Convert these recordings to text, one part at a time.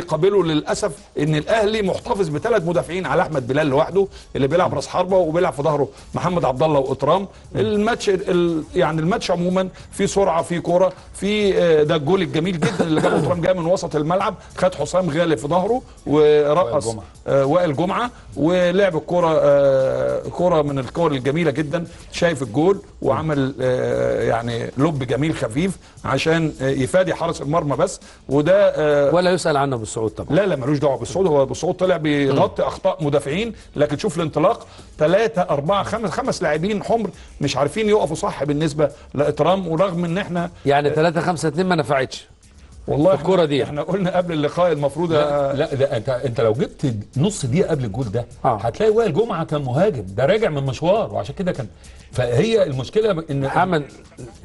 قابله للاسف ان الاهلي محتفظ بثلاث مدافعين على احمد بلال لوحده اللي بيلعب راس حربه، وبيلعب في ظهره محمد عبد الله واطرام. الماتش يعني الماتش عموما في سرعة، في كورة، في ده الجول الجميل جدا اللي جابه اطرام، جاي من وسط الملعب، خد حسام غالي في ظهره ورقص وائل جمعه ولعب الكورة، كورة من الكور الجميلة جدا، شايف الجول وعمل يعني لب جميل خفيف عشان يفادي حارس المرمى بس. وده ولا يسأل عنه بالصعود طبعا. لا لا ملوش دعوه بالصعود، هو بالصعود طلع بيغطي اخطاء مدافعين، لكن شوف الانطلاق 3 4 5 5 لاعبين حمر مش عارفين يقفوا صح بالنسبة لاطرام، ورغم ان احنا يعني 3 5 2 ما نفعتش والله الكرة دي. احنا قلنا قبل اللقاء المفروض لا ده انت لو جبت نص دقيقة قبل الجول ده هتلاقي وائل جمعه كان مهاجم، ده راجع من مشوار، وعشان كده كان. فهي المشكلة ان محمد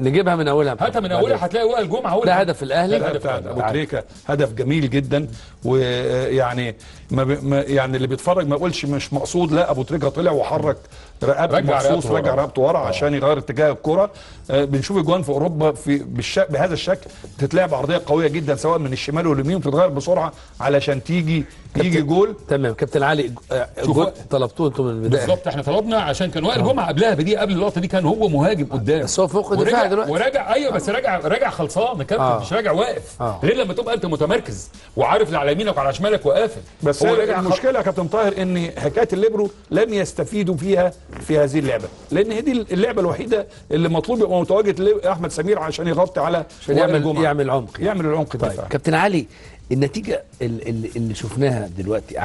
نجيبها من اولها، هاتها من اولها، هتلاقي وائل جمعه هو ده هدف الاهلي، ده هدف ابو تريكه، هدف جميل جدا. ويعني ما يعني اللي بيتفرج ما يقولش مش مقصود، لا ابو تريكه طلع وحرك رقبته مخصوص، رجع رقبته ورا عشان يغير اتجاه الكره. بنشوف اجوان في اوروبا في بهذا الشكل، تتلعب عرضية قوية جدا سواء من الشمال واليمين، وتتغير بسرعة علشان تيجي يجي جول. تمام كابتن علي، جول طلبتوه انتم من البداية بالظبط، احنا طلبنا عشان كان وائل جمعه قبلها بدقيقة، قبل اللقطة دي كان هو مهاجم قدام، بس هو فوق الدفاع دلوقتي وراجع. ايوه بس راجع خلصان يا كابتن، مش راجع واقف، غير لما تبقى انت متمركز وعارف اللي على يمينك وعلى شمالك وقافل. بس هو المشكلة يا كابتن طاهر ان حكاية الليبرو لم يستفيدوا فيها في هذه اللعبة، لان هي دي اللعبة الوحيدة اللي مطلوب يبقى متواجد احمد سمير عشان يغطي على يعمل عمق، يعمل العمق. طيب كابتن علي، النتيجة اللي شفناها دلوقتي